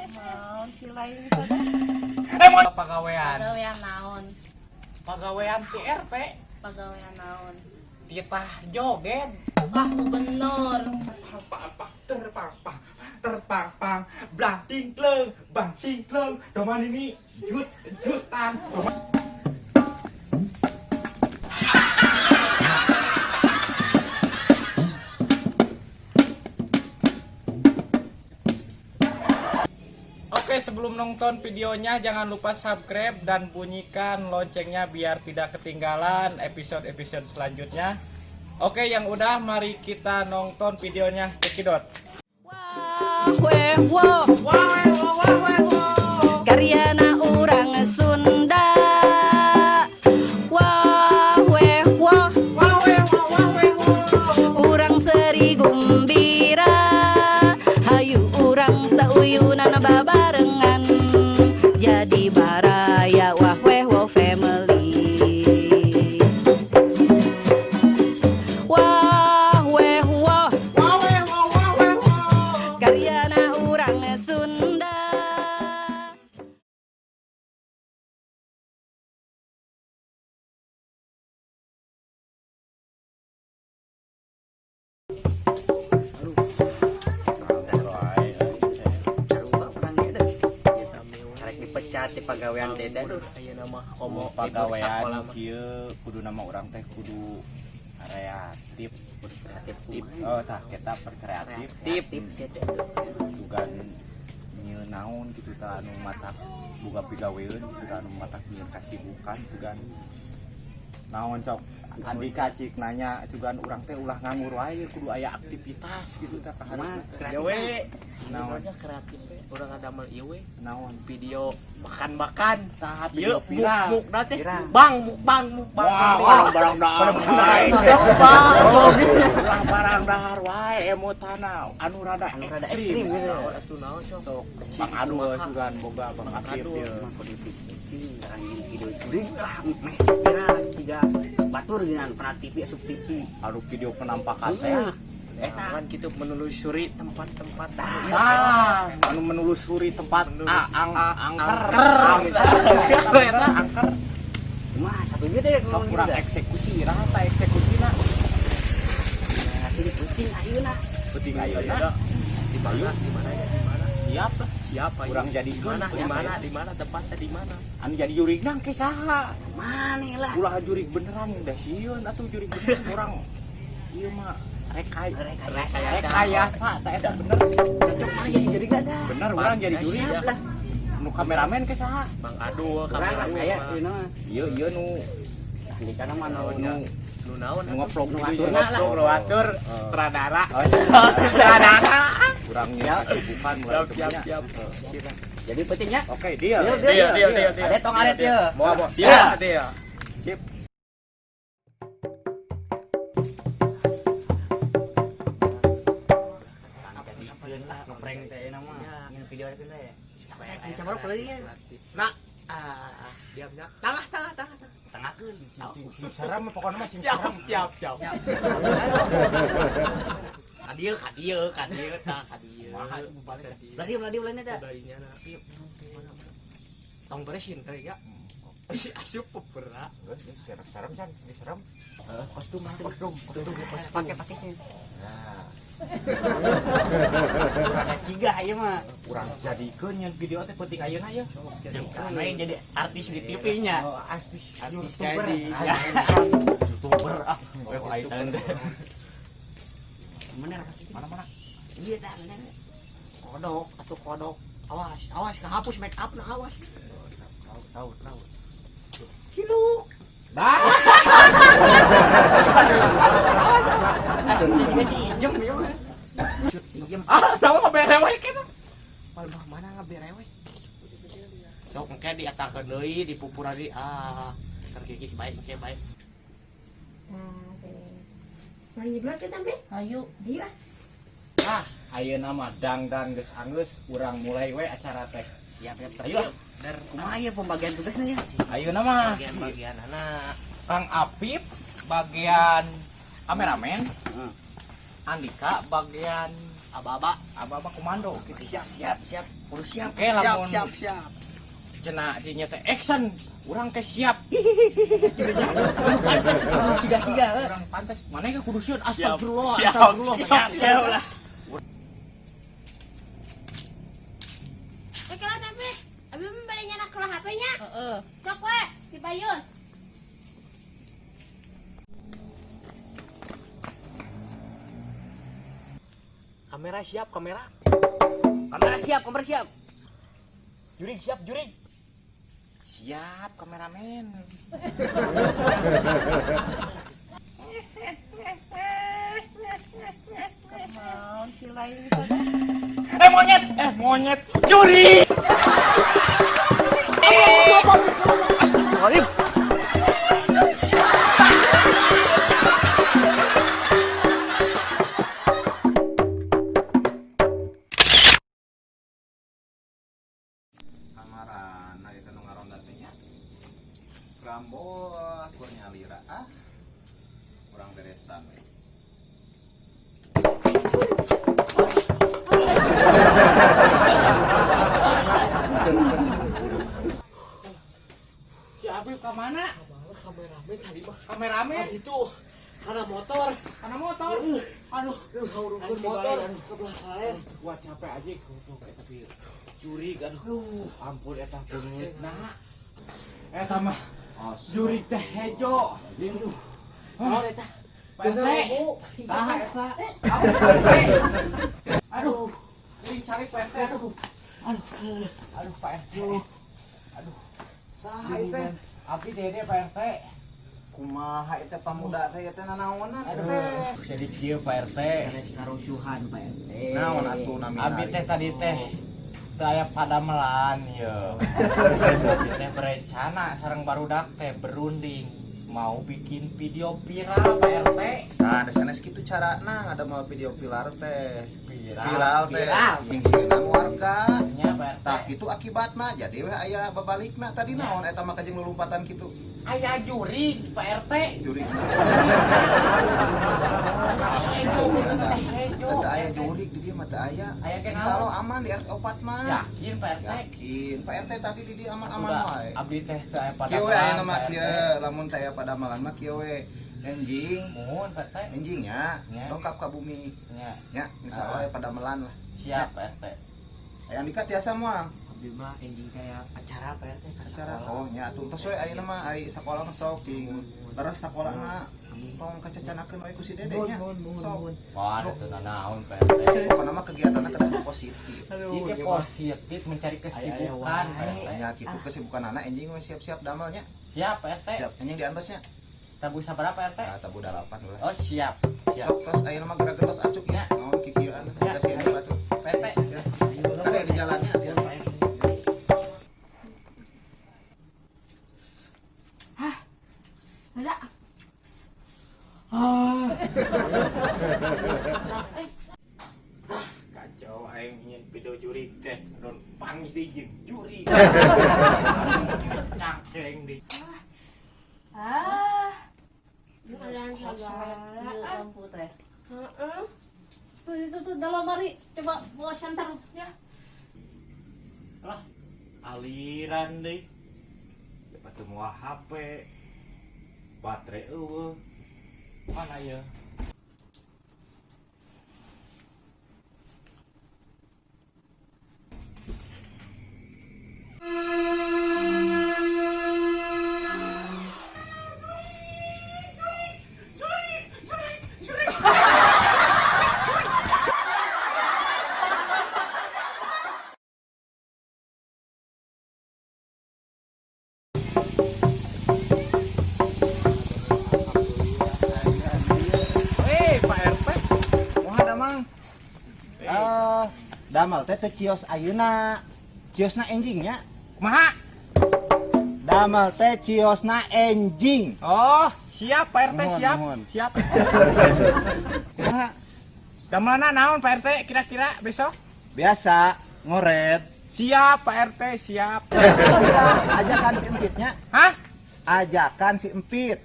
Naon si lain? Eh, pagawean. Pagawean naon? Pagawean ti RT. Pagawean naon? Titah joget. Ah, bener. Apa terpang pang terpang pang blang tingkleng bang tingkleng doman ini jut jutan doman. Oke, sebelum nonton videonya jangan lupa subscribe dan bunyikan loncengnya biar tidak ketinggalan episode-episode selanjutnya. Oke, yang udah, mari kita nonton videonya. Cekidot. Wah, weh, wo. Karyana urang Sunda. Wah, weh, wo. Urang seri gumbira. Hayu urang sauyunan babarengan. Jadi baraya wah weh wo family. Wah, weh, wo. Karyana urang Sunda. Sarua urang ge deh. Karek dipecat di pagawean teh teh, aduh. Ayeuna mah komo Pagawean kieu kudu nama urang teh kudu kreatif. Kudu kreatif. Oh, tah kita berkreatif. Kreatif sih teh. Sugan nyieun naon gitu tah anu matak boga pigaweun gitu tah, anu matak nyieun kasibukan sugan naon. Sok Andika, cik nanya, sugan urang teh ulah nganggur wae, kudu aya aktivitas gitu tah ka Kumaha hareup. kreatif? Ya we. Naon? Naon kreatif teh? Urang ngadamel ieu we. Naon? Video makan-makan. Tah, Ieu video viral. muk muk teh. Viral. Bang mukbang mukbang. Wah, barang barang dahar wae. Ulah barang dahar wae, emotana anu rada Anu rada ekstrim. ekstrim gitu. Naon atuh, naon sok? Sok Bang Adul, sugan boga Bang Akif Adul. ieu. Mah kudu dipikir anjing, video jurig lah mes viral siga batur geunan pernah TV asup TV. Anu video penampakan teh. Heeh. Eta. Kan gitu menelusuri tempat-tempat. Ah, anu menelusuri tempat Menelusuri. angker. Angker. Eta angker. Kumaha satu ieu teh Sok ngomong kurang gitu. Eksekusi rata eksekusi na. Jadi penting ayeuna. Penting ayeuna. Di mana? Di mana ya? Di mana? Siap lah. Siapa? Urang jadi di mana? Di mana? Di mana tempatnya, di mana? Anu jadi jurig nang ke saha? Mana lah. Ulah jurig beneran, da sieun atuh jurig beneran urang. Ieu mah Rekayasa. Rekayasa tah eta bener. Cocok mana jadi jurig dah. Bener urang jadi jurig. Siap lah. Nu kameramen ke saha? Bang Adul Urang lah kameramen aya mah. ieu mah. Ieu ieu nu Andika mah nu nu Nu naon? nu ngevlog Nu gitu. aturna lah. Nu atur sutradara. Oh, Sutradara. Kurangnya kesibukan mulai Siap, siap, temennya. siap. Jadi pentingnya Oke, deal. Deal, Deal, deal, deal, deal. Ada tong aret ya. Mau apa? Deal, deal. Sip. Jadi lah ngeprank teh nama. Ingin video teh. Coba deui ya. Nah, ah, diamnya. Tengah, tengah, tengah. Tengahkeun. Sing sing serem pokoknya mah, sing Siap, serem. siap, siap. Kadieu, kadieu, kadieu, tah kadieu. Belah dieu, belah dieu, belah dieu teh. Bayinya na. Tong beresin teh ya. Ih, asup pepera. Geus, geus, serem serem can, geus serem. Kostum, Kostum, kostum, kostum. pakai pakai. Nah, Ada ciga ieu mah. urang jadikeun nyeun video teh penting ayeuna ya. Karena yang jadi artis di TV-nya. Oh, artis Artis YouTuber. jadi. YouTuber ah. We ku aing teh. Bener. Mana mana? Iya dah, bener. Kodok atau kodok. Awas, awas kehapus make up nah, awas. Tahu tahu tahu. Ciluk. Bah. Masih injem ieu mah. Injem. Ah, tahu ngaberewek kita. Palmah mana ngaberewek? Sok engke diatakeun deui, dipupuran deui. Ah, terkikis baik engke baik. Nah, terus. Mari nyeblak kita, Be. Ayo. Ayo ah. Ah, ayeuna mah dangdan geus anggeus, urang mulai we acara teh. Siap, siap. Ayo. Dar kumaha ya pembagian tugasnya ya? Ayeuna mah Bagian-bagian anak. Kang Apip bagian kameramen, Heeh. Andika bagian Aba-aba. Aba-aba komando gitu. Siap, siap, siap. Kudu siap. Oke, lamun Siap, siap, siap. Cenah dinya teh action, urang teh siap. Pantes, siga-siga. Urang pantes. Mana ge kudu sieun, astagfirullah, Siap, astagfirullah. siap, siap lah. Oke lah tapi abi mah bade nyanak kelah HP nya. Heeh. Sok we dipayun. Kamera siap, kamera. Kamera siap, kamera siap. Jurig siap, jurig. Siap, kameramen. Naon si lain. Eh monyet, eh monyet. Jurig. Astagfirullahaladzim. Kamarana eta nu ngaronda teh nya. Rambot kur nyalira ah. Kurang beresan we. Si Abi ka mana? Kameramen tadi mah. Kameramen Itu karena motor. karena motor. Aduh, aduh, motor ke belah kaler. Gua capek aja goblok eta tapi jurig aduh. Ampun eta beungeutna. Eta mah jurig teh hejo. Naon eta? Pak RT. Saha eta? Aduh. Ini cari Pak RT aduh. Aduh. Aduh Pak RT. Aduh. Saha eta? Abdi dede Pak RT. Kumaha eta pamuda teh eta nanaonan teh? Jadi kieu Pak RT. Beres karusuhan, Pak RT. Naon atuh namina? Abdi teh tadi teh saya padamelan ye. Abdi teh berencana sareng barudak teh berunding mau bikin video viral Pak RT. Nah, da sanes kitu carana ngadamel video viral teh. Viral. Viral teh Viral. nyingsieunan warga. Nya Pak RT. Tah kitu akibatna jadi we aya babalikna tadi naon eta mah kajeng lulumpatan kitu. Aya jurig Pak RT. Jurig. Hejo bener teh hejo. Eta aya jurig di dieu mah teu aya. Aya ge Insya Allah aman di RT 4 mah. Yakin Pak RT. Yakin. Pak RT tadi di dieu aman-aman Udah, wae. Abdi teh teu aya Kieu we aya padamelan nama Pak RT. kieu lamun teh aya padamelan mah kieu we. Enjing, Muhun Pak RT. enjingnya Nya. lengkap ka bumi. Nya, Nya, insya Allah aya padamelan lah. siap Pak RT. Aya Andika tiasa moal Abdi mah enjing kayak acara Pak RT acara. Oh nya atuh tos we ayeuna mah ari sakola mah sok ting. Terus sakolana tong kacacanakeun we ku si Dede nya. Sok. Wah, ada teu nanaon Pak RT. Pokona mah kegiatanna kedah positif. Ieu ge positif mencari kesibukan Pak RT. Nya kitu kesibukan anak enjing we siap-siap damelnya. Siap Pak RT. Siap enjing di antosnya. Tabuh sabaraha Pak RT? Ah, tabuh 8 lah. Oh siap. Siap. Sok tos ayeuna mah gerak tos acuk ya. Naon kikieuan Ya. kasih ini batu. Pak RT. Ya. Ada di jalannya dia. Ada. Ah. Kacau aing nyeun video jurig teh don panggih deui jeung jurig. Cangkeng deui. Ah. Ada segala. Lampu teh. Heeh. Tuh itu tuh dalam mari coba bawa santar ya. Lah, aliran deui. Dapat teu moal HP. Baterai eueuh. Mana ya? Hei, Pak RT. Moha damang. Eh, damal teh teu cios ayeuna. Ciosna enjing nya. Kumaha? Damal teh ciosna enjing. Oh, siap Pak RT, Nuhun, siap. nuhun. Siap. Kumaha? Damelana naon Pak RT kira-kira besok? Biasa ngoret. Siap Pak RT, siap. Ajakan si empitnya. Hah? Ajakan si empit.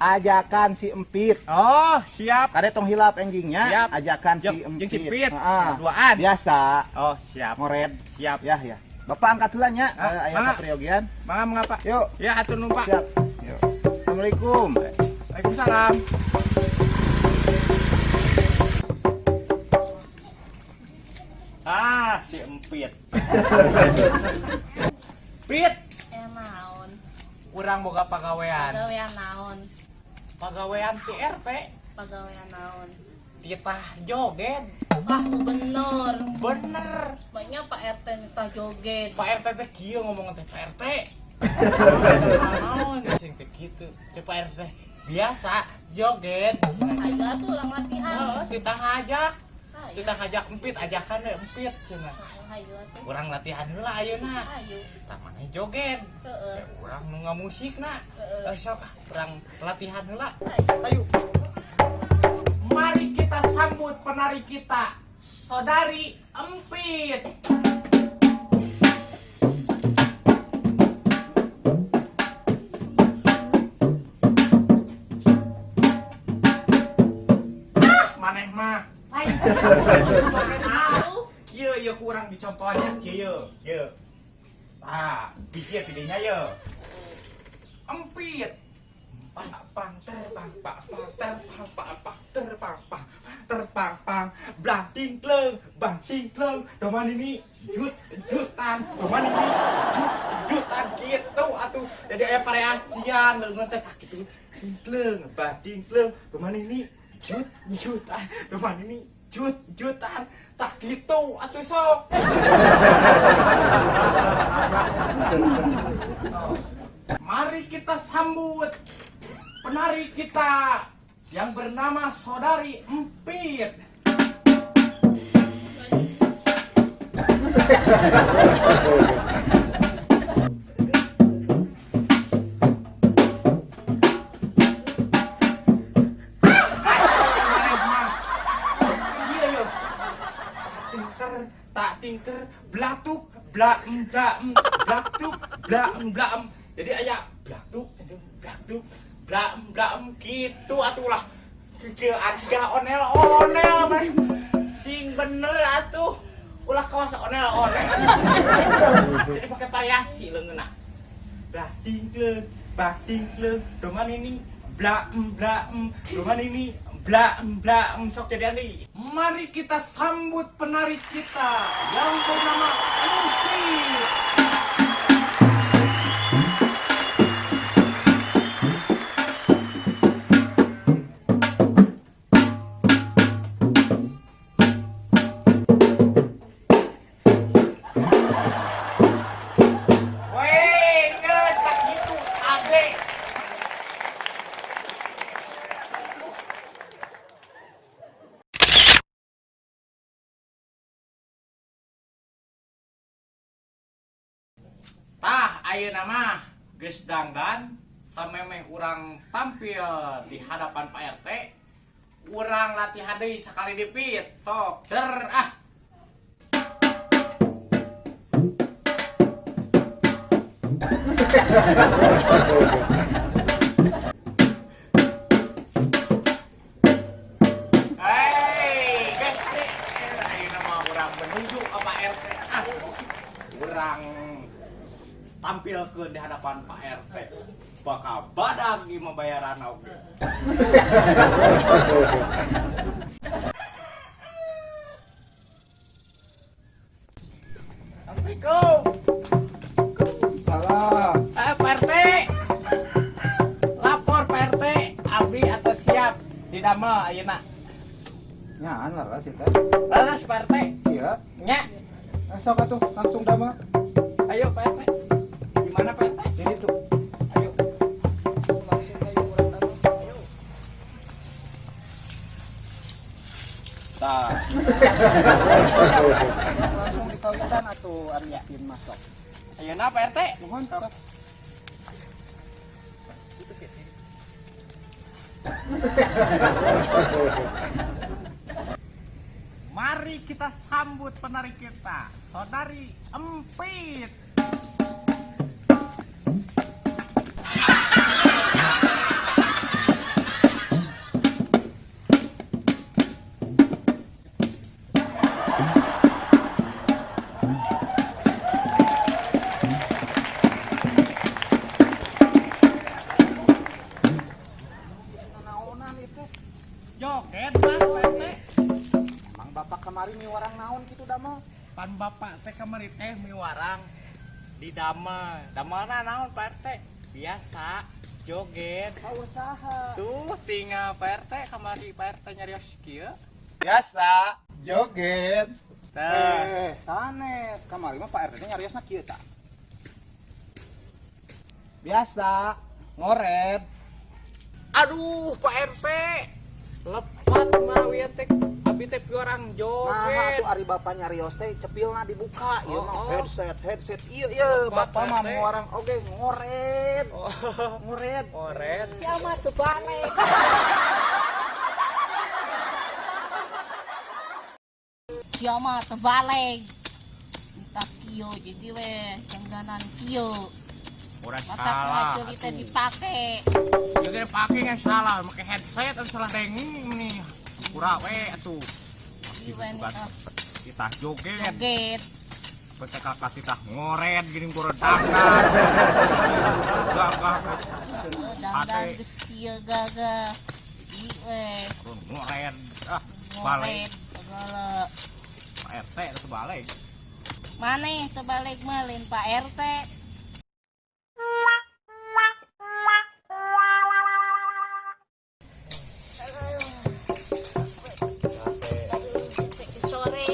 Ajakan si Empit. Oh, siap. Kade tong hilap enjingnya. Siap. Ajakan si Jeung Empit. si Pit. Heeh. Duaan. Biasa. Oh, siap. Ngored. Siap. Ya, ya. Bapak angkat heula nya. Ah, Aya mangga. kapriogian. Mangga mangga, Pak. Yuk. Ya, atur nuhun, Pak. Siap. Yuk. Assalamualaikum. Waalaikumsalam. Ah, si Empit. Pit, Eh naon? Urang boga pagawean. Pagawean naon? Pagawean ti RT, Pagawean naon? titah joget. Ah, bener. Bener. Banyak Pak RT minta joget. Pak RT teh kieu ngomong teh Pak RT. Naon sing teh kitu. Cek Pak RT biasa joget. Ayo atuh urang latihan. Heeh, titah ngajak. Ayo. Titah ngajak Empit, ajakan we Empit cenah. Ayo atuh. Urang latihan heula ayeuna. Ayo. Tah maneh joget. Heeh. Eh, urang nu ngamusikna. Heeh. Eh sok ah, urang latihan heula. Ayo. Ayo. Mari kita sambut penari kita, Saudari Empit. Ah, maneh mah. Lain. Aduh. Kieu ieu kurang dicontohannya kieu, kieu. Ah, bieu videonya ye. Empit. Pang pang terpang pang pang terpang pang pang terpang pang terpang pang blang tingkleng bang tingkleng doman ini jut jutan doman ini jut jutan gitu atuh jadi aya variasian leungeun teh tah kitu tingkleng bang tingkleng doman ini jut jutan doman ini jut jutan tah gitu atuh sok. Mari kita sambut penari kita yang bernama Saudari Empit. Iya yo. Tinker, tak tinker, blatuk, blaem blaem, blatuk, blaem blaem. Jadi aya blatuk, blatuk, blaem blaem gitu atuh lah. Kieu asiga onel onel mah. Sing bener atuh. Ulah kawas onel onel. Jadi pakai variasi leungeunna. Bah tingkleng, bah tingkleng, doman ini blaem blaem, doman ini blaem blaem sok jadi andi. Mari kita sambut penari kita yang bernama Empit. Weh, geus tak gitu, ade. Tah ayeuna mah geus dangdan samemeh urang tampil di hadapan Pak RT, urang latihan deui sakali dipit sok der ah. Hei, guys, ade. Ayeuna mah urang menuju ke Pak RT. Ah, urang tampil ke di hadapan Pak RT. Bakal badag ieu mah bayaran oge. Assalamualaikum. Salam. Eh, Pak RT. Lapor Pak RT, abdi atau siap didamel ayeuna. Nyaan leres ieu teh. Leres Pak RT. Iya. Nya. Eh, sok atuh langsung damel. Ayo Pak RT. Gimana Pak RT? Ini tuh. Ayo. Langsung ayo urang damel. Ayo. Tah, Langsung dikawitan atuh ari yakin masuk. Ayeuna Pak RT. Mohon sok. Mari kita sambut penari kita, Saudari Empit. damel? Pan bapak teh kamari teh miwarang di damel. Damelna naon Pak RT? Biasa joget. Usaha. Tuh tinggal Pak RT kamari Pak RT nyarios kieu. Biasa joget. Tah. Sanes kamari mah Pak RT nyariosna kieu tah. Biasa ngored. Aduh, Pak RT. Lepat mah wieu teh abi teh piwarang Nah, joget. atuh ari bapak nyarios teh cepilna dibuka ieu Oh, mah oh. headset headset ieu ieu Lepat, bapak mah RT. orang oge ngored. Oh, Ngored. ngored. Siapa tuh balik? Siapa tuh balik? Entah kieu jadi we jangganan kieu. Urang Matak salah. ngacuri teh dipake. Joget pake nggak salah, make headset atuh salah denging nih. Kurang we atuh. Jadi we Bukan. nih Kita joget. joget. Pecah kasih tah ngored gini kurang dangdang. Gagah Dangdan geus kieu gagah. Jadi we ngored. Ah, balik. ngored segala. Pak RT itu balik. Maneh terbalik mah lain Pak RT. Sore.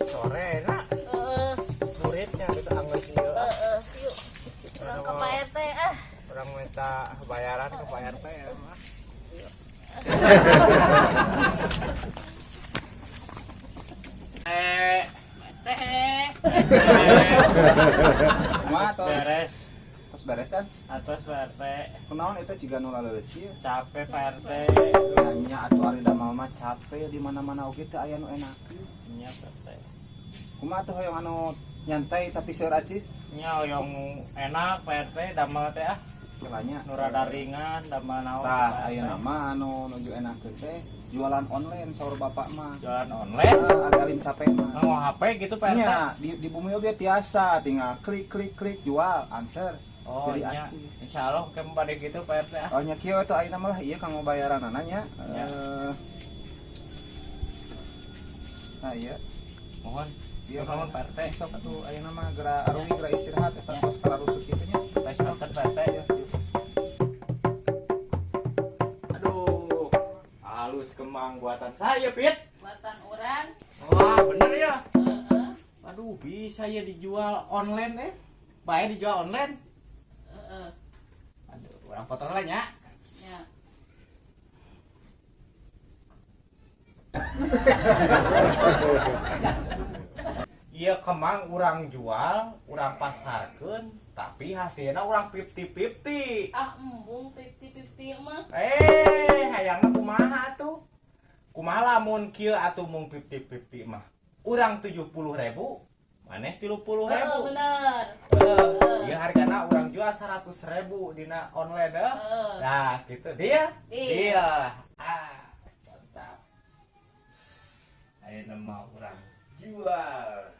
Sore nak Heeh, muridnya gitu anggeus ieu. heeh, yuk. Urang ke Pak RT ah. Urang minta bayaran ke Pak RT ya mah. Eh, Teh. Kumaha tos? beres. Tos beres can? Atos Pak RT. Kunaon eta jiga nu laleuleus kieu? Capek Pak RT. Nya atuh ari damel mah capek di mana-mana oge teu aya nu enak. Nya Pak RT. Kumaha tuh hoyong anu nyantai tapi seur acis? Nya hoyong enak Pak RT damel teh ah. Kelanya. Nu rada ringan damel naon. Tah Pak RT. ayeuna mah anu nuju enakeun teh jualan online saur bapak mah. Jualan online. Ah, ari-alim capek mah. Nganggo HP gitu Pak RT. Nya di bumi oge tiasa tinggal klik klik klik jual anter. Oh, Jadi nya. acis. Insyaallah ke bade gitu Pak RT ah. Oh nya kieu atuh ayeuna mah lah ieu kanggo bayaranana nya. Ya. Eh. Nah iya. Mohon. Iya, Nuhun Pak RT. Sok atuh ayeuna mah geura arui geura istirahat eta Ya. tos kararusut kitu nya. Tes nonton Pak RT. Ya, yuk. Aduh, halus kemang buatan saya, Pit. Buatan orang. Wah, bener ya. Heeh, Aduh, bisa ya dijual online eh. Bae dijual online. heeh. Aduh, orang potong lah nya. Ya. Iya kemang urang jual, urang pasarkeun, tapi hasilnya urang 50-50. Ah, embung 50-50 mah. Eh, hayangna kumaha tuh? Kumaha lamun kieu atuh mung 50-50 mah. Urang 70.000, maneh 30.000. Heeh, bener. Heeh, ieu hargana urang jual 100.000 dina online deh. Heeh. Nah, gitu dia. Deal. Deal. Ah, mantap. Ayeuna mah urang jual.